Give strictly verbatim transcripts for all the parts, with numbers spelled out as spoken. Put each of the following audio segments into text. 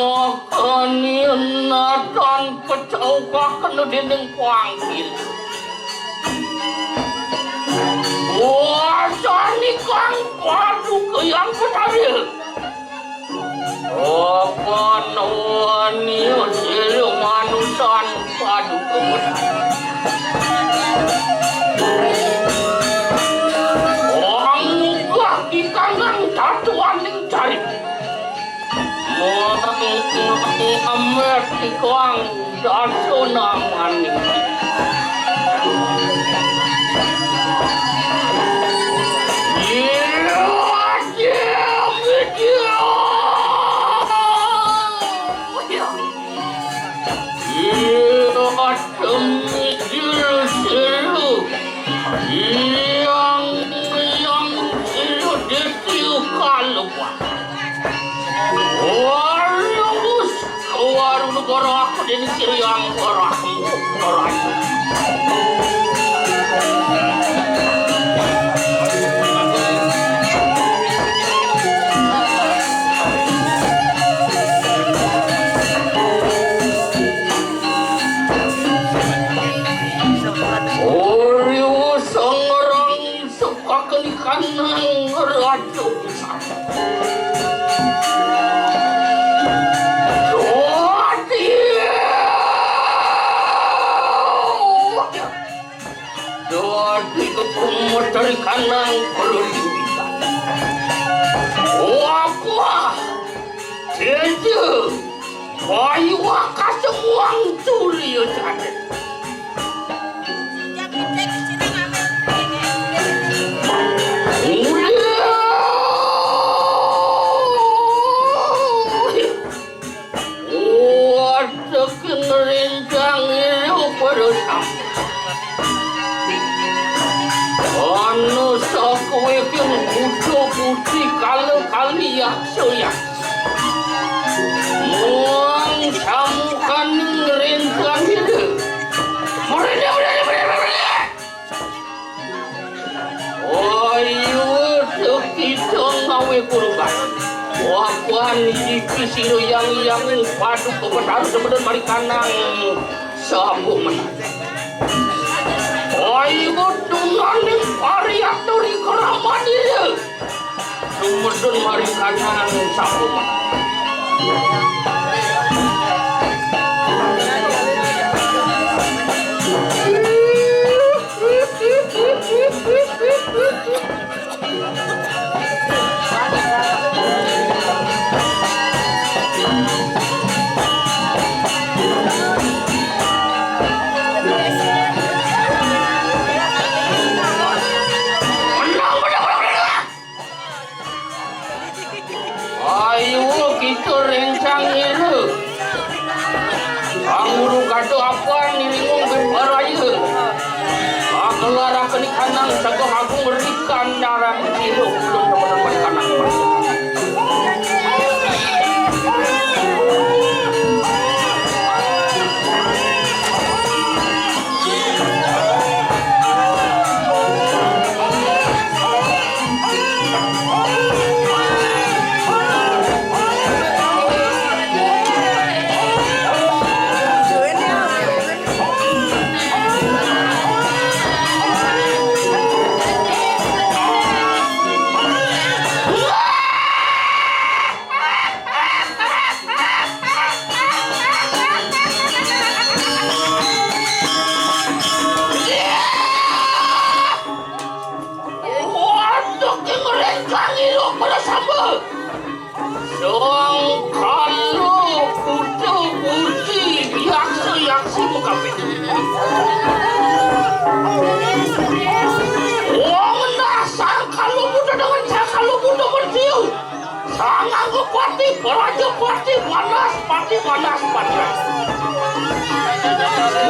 Lamakani natan pecaukaken dening kuangkil. Wasani kang paduka yang petabil. Apan wani sira manusan paduka. Wong munggah di kangkang tatuaning carik. Amet ikang dasona maning. Iya, demi juru seru. Yang, yang seru detiu kalupa. Warus, waru negara aku dini kiri yang orang, orang. Uriu sangarang sukakenikan nang raja. Dadi, dadi kepemeterikan nang perlu diudikan. Wah, wah. Jeje, bayu akasemuang tuli jane. Wateking rencang ilu perusang. Anu sakuwe king kudu putih kala-kali yaksa-yaksa. Muang samukaning rencang ilu. Mrene, mrene, mrene, mrene. Ayo, tekita ngawe kurban. Wapan iki sira yang, yang paduka Betara semeton marikanang sapu menang. Ayo, tunaning pariaturi keramat ira. Sumedun marikanang sapu menang. Ayo kita rencang ngira. Pangulu kado apan niringung bembaraya. Akelar akeni kanang saga agung merikan darang sira ulun temenan merikanang. Waduh, ki mereka ngilu pada sambel. Sangkala buta buti, yaksa-yaksi mengkapit. Wong nah sangkala buta dengan sangkala buta bersiu. Sangangga pati, praja pati, panas pati, panas pati.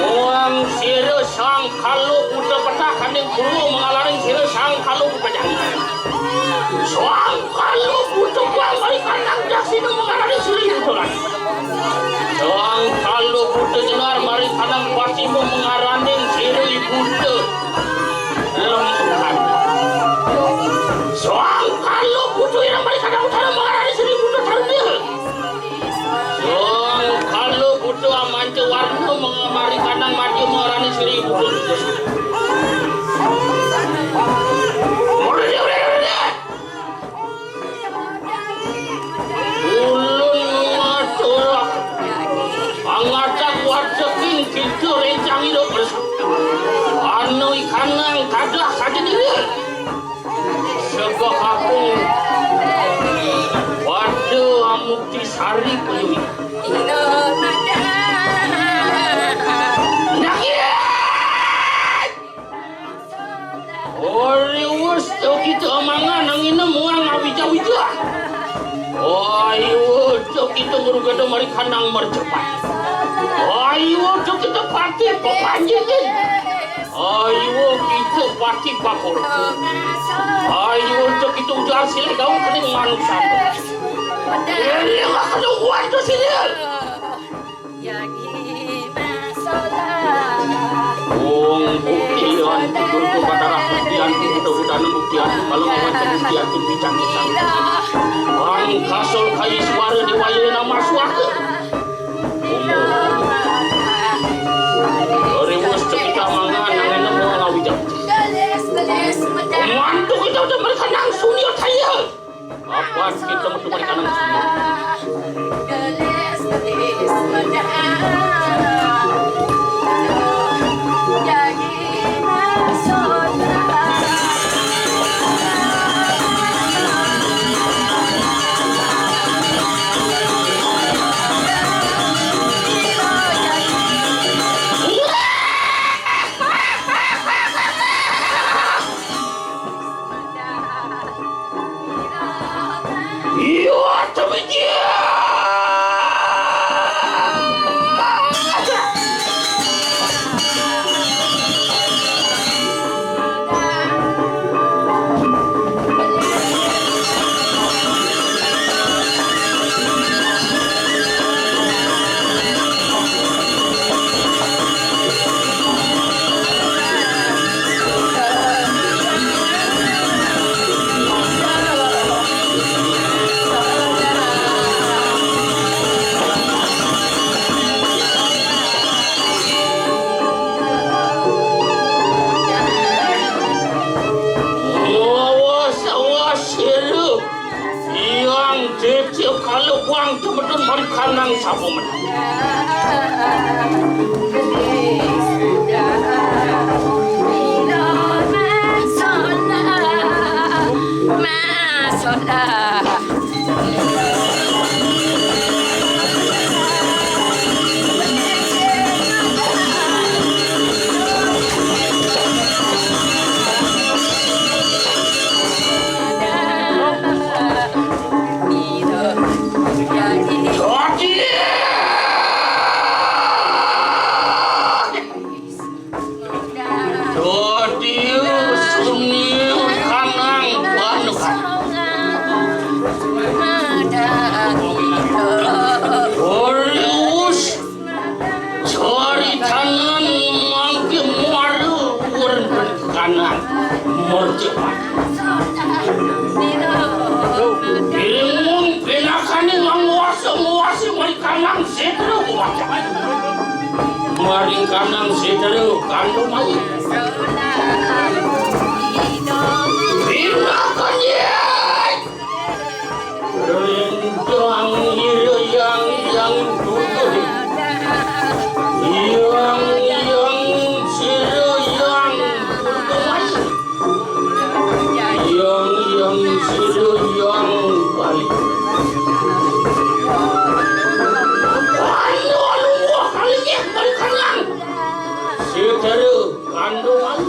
Muang sira sangkala buta petah kaning guru mengalaring sira sangkala buta jani. Sangkala buta buang mari kanang jasina mengalaring sira buta. Sangkala buta jenar mari kanang pasima mengalaring sira buta. Lem Ulun ngatulak. Pangatak wadeking kita rencang hidup bersama. Anu ikanang kadah saja diri. Sebab aku pada amukti sari kuyuh. Nah, iya. Ori wus tu kita mangan angin muang awija-wija. Oi, wus tu kita guru gada mari kandang mercepat. Oi, wus tu kita pati pepanjingin. Oi, wus kita pati pakor. Oi, wus tu kita ujar silih daun kening manusia. Ini nggak ada uang tu sini. Wong buktian, tutur ku Batarah buktian, ku Buddha Buddhana buktian, kalau ngawat buktian, ku bicang bicang. Bang kasol kai suara diwaya nama suaka. Umur. Dari wus cerita mangan, yang ini mau ngawi jam. Mantu kita udah mereka nang sunil saya. Apan kita metu mari kanang sini. Awas, awas, siru. Yang cicip kalau buang temedun mari kanang sapu menang. Dadi suni kanang panukan. Orius caritanan mangke muara urun kanang mercepat. Iring mung pinakani ngawasa-ngawasi mari kanang setra kumaca. Maring kanang setra kandung ayu. Pinakani. Rindang hirayang yang tutuh. Yang yang sira yang tutuh. Yang yang sira yang balik. Ayo, ayo, balik ya, balik kanan. Saudara kandungan.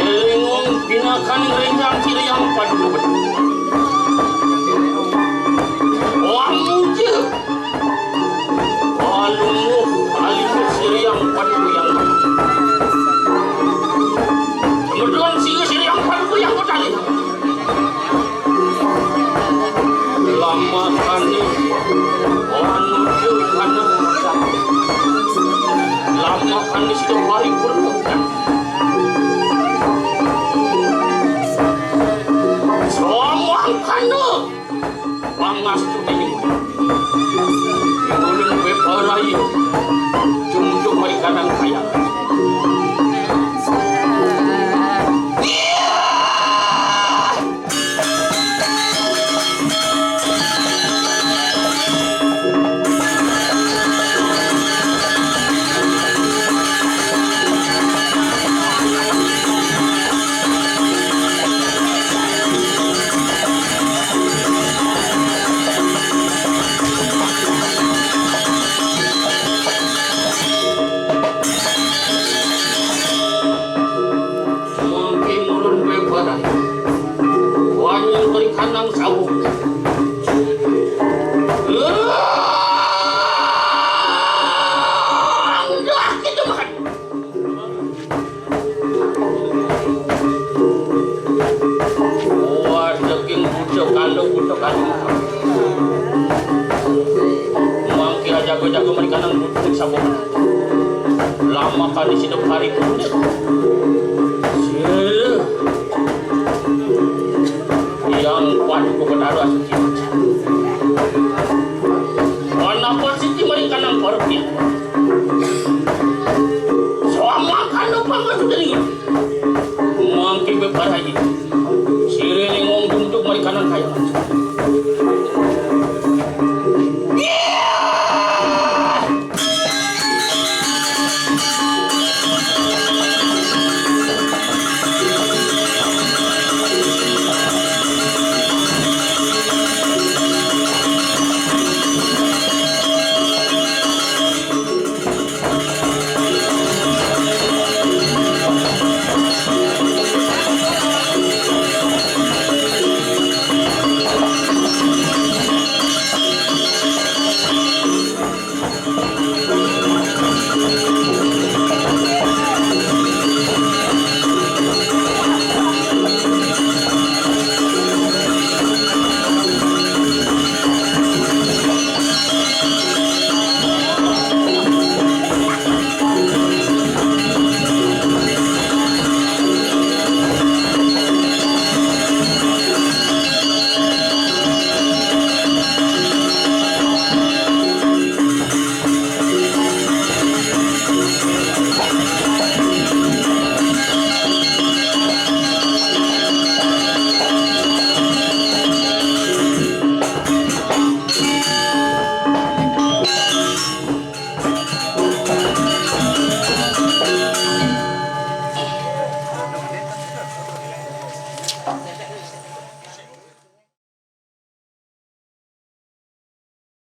Éling wong pinakan rénjang sira yang padha. Wong muja. Alumuh, alumuh sira yang padha yang. Kemudian sira, sira yang padha yang kotane. Lamakane ora nuju kana. Lamakane sida paripurna. Samangkana pangastu dening ulun bebaraya. Jumjuk marikanan kaya. Mangke murun bebaran. Wanyang berikanang sawung. Landah kita makan. Wah, daging buta kalu, buta kalu. Mangke jago-jago mereka nang buta sabun. Lama kali sidep hari pun. Sila. Yang kuat ku benaru asuci. Mana pun siti mereka nang parut ya. Sama kan lupa masuk dari. Mangke beparai. Sire ngomong untuk mereka nang kaya.